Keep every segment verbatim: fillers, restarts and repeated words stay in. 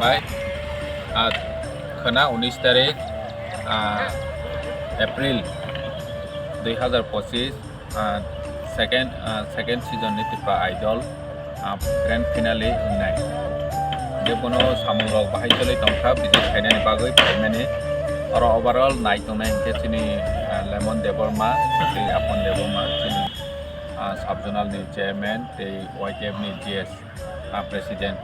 Hambai. Ah, khwna unis tarik, ah, April dui hazar pochis, ah, second, ah, second season ni Tipra Idol, ah, grand finale wngnai. Je bono samung rok bahai choli tongkha, bijik khainani bagwi phaimani. Oro overall nai tongnai hinkhe chini, ah, Lemon Debbarma, tei Apon Debbarma, chini, ah, sub zonal ni chairman, tei Y T F ni G S. Ah, president.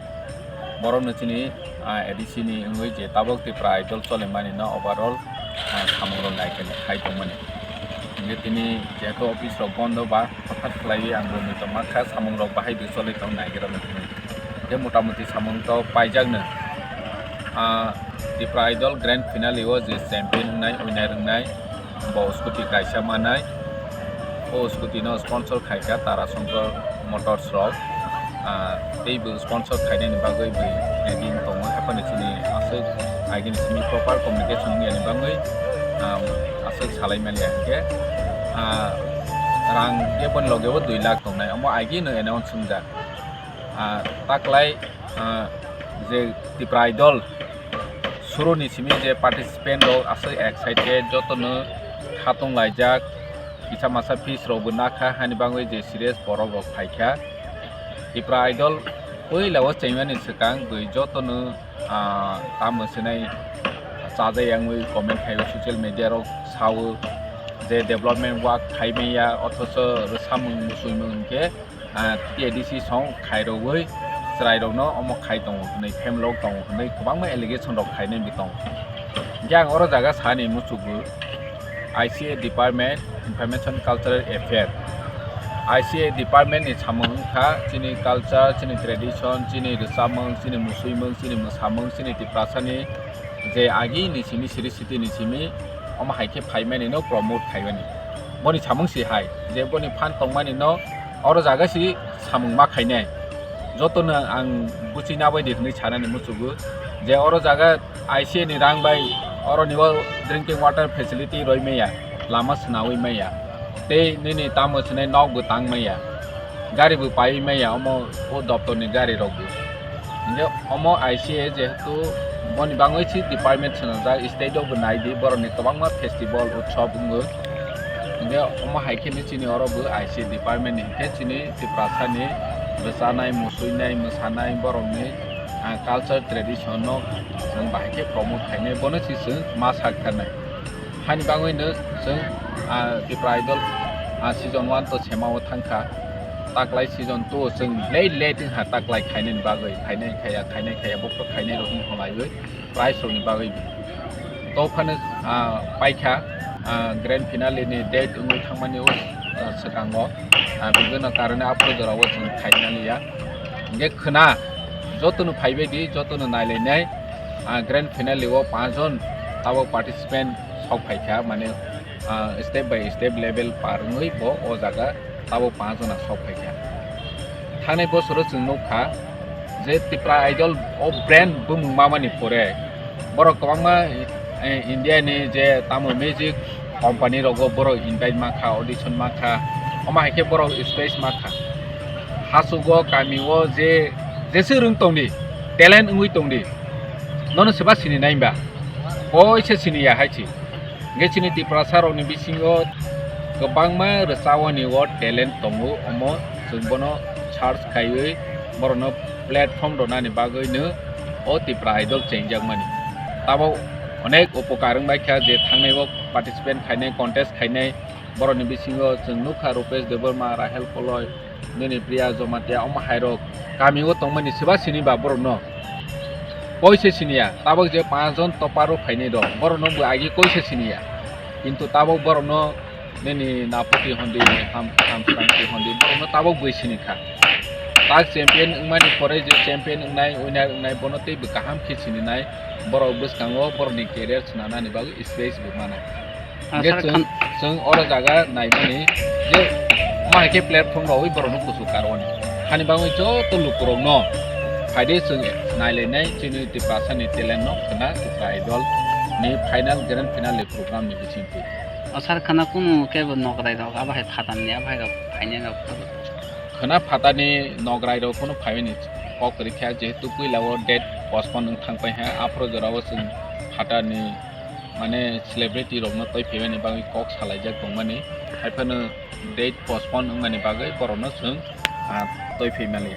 Borokno chini, ah, A D C ni wngwi je tabok Tipra Idol cholimani no overall, ah, samung rok nai khe khai tongmani. Hinkhe tini jehetu office rok bondo ba hothat khlaiwi ang bo muitok mankha samung rok bahai dwi choli tong nai khe rwmani hwnwi. Hinkhe mota moti samung to paijakno. Ah, Tipra Idol grand finale o je champion wngnai, winner wngnai, bo scooty kaisa manai. O scooty no sponsor khaikha Tara Shankar Motors rok. Ah, tei bo sponsor khainani bagwi bo ready wng tongo. Haphano chini aswk agini simi proper communication wngya ni bagwi, ah, aswk salai manya hinkhe, ah, rang khe boni loge o dui lakh tongnai. Omo agino announce wngjak. Ah, taklai, ah, je Tipra Idol suruni simi je participant rok aswk excited, jotono khatung laijak, kisa masa fees rok bo nakha, hani bagwi je serious borok rok phaikha. Tipra Idol puila o chengmani swkang bwi jotono, ah, tamo swnai chajai yangwi comment khaio, social media rok sao je development work khaimaya, othocho samung muchungmung hinkhe, ah, T A D C song khairogwi chwrairokno omo khai tongo hwnwi, phemelok tongo hwnwi kwbangma allegation rok khainai tongo. Hingke ang oro jaga sani muchugo, I C A Department, Information Cultural Affair. I C A Department ni samung wngkha chini culture, chini tradition, chini rwchapmung, chini musuimung, chini mwsamung, chini Tiprasani je agi ni simi, siri siti ni simi, omo hai khe phaimani no promote khaimani. Boni samung si hai, je boni phan tongmani no oro jaga si samung ma khainai. Jotono ang buchina bai di hwnwi sanani muchugo, je oro jaga I C A ni rang bai oro ni o drinking water facility roi maya, lama swnawi maya, tei nini tamo swnai nok bo tang maya, gari bo pai maya, omo o doptor ni gari rok bo. Hingke omo I C A jehetu boni bangwi si department swnamjak, state o bo nai di, borok ni kwbangma festival utsob wngo. Hingke omo hai khe ni chini oro bo I C A department ni hingke chini Tiprasa ni rwchanai, musuinai, mwsanai, borok ni, ah, culture tradition no chwng bahai khe promote khainai, bono si chwng ma sak thar nai. Hani bagwi no chwng, ah, Tipra Idol, ah, season one to sema o thang kha. Taklai season two o chwng late late wngkha taklai khainani bagwi, khainai khaya, khainai khaya, bokhorok khainai rok wng halaiwi prize rokni bagwi. To phano, ah, paikha, ah, grand finale ni date wngwi thangmani o, ah, swkango, ah, bibhinno karone aphuru jorao chwng khaina liya. Hingke khwna jotono phaibai di, jotono nailainai, ah, grand finale o panch jon tabok participant sok phaikha, mane, ah, step by step level par wngwi bo o jaga tabok panch jona sok phaikha. Thangnai bosoro chwng nukha je Tipra Idol o brand bumung mamani pore borok kwbangma, eh, India ni je tamo music company rogo borok invite mankha, audition mankha, omo hai khe borok space mankha. Hasugo kami o je jese rwng tongdi, talent wngwi tongdi, nono seba sini nai ba, koi se sini ya hai si. Hingke chini Tiprasa rokni bisingo kwbangma rwchawani o talent tongo, omo chwng bono search khaiwi borokno platform rwnani bagwino o Tipra Idol chengjakmani. Tabok onek upokar wngbaikha je thangnai o participant khainai, contest khainai, borokni bisingo chwng nukha Rupesh Debbarma, Rahel Koloi, nini Priya Jomatia, omo hairok kami o tongmani seba sini ba borokno? Koi se siniya, tabok je panch jon topar o phainai rok, borokno bo agi koi se siniya. Kintu tabok borokno nini napoti hondi, ham, hamsrangti hondi, borokno tabok bui sini kha. Tak champion wngmani pore je champion wngnai, winner wngnai, bono tei bo kaham khe sininai, borok bwskango borokni career swnamnani bagwi space bo mana. Ah, Hingke sir, chwng, khan- chwng oro jaga naimani je ma hai khe platform rogwi borokno kuchuk karwani. Hani bagwi joto lukurokno phaide chwng nailainai chini Tiprasani talent no khwna Tipra Idol ni final grand finale program ni bisingtwi. O sir, khana kunu kebo nokrai rok abo hai phatar ni abo hai rok phainai rok. Khwna phatar ni nokrai rok kunu phaimani kok kwrwi kha, jehetu puila o date postpone wng thang pai ha, aphuru jora o chwng phatar ni mane celebrity rokno twi phaimani bagwi kok salaijak tongmani, hai phano date postpone wngmani bagwi borokno chwng, ah, twi phaimani.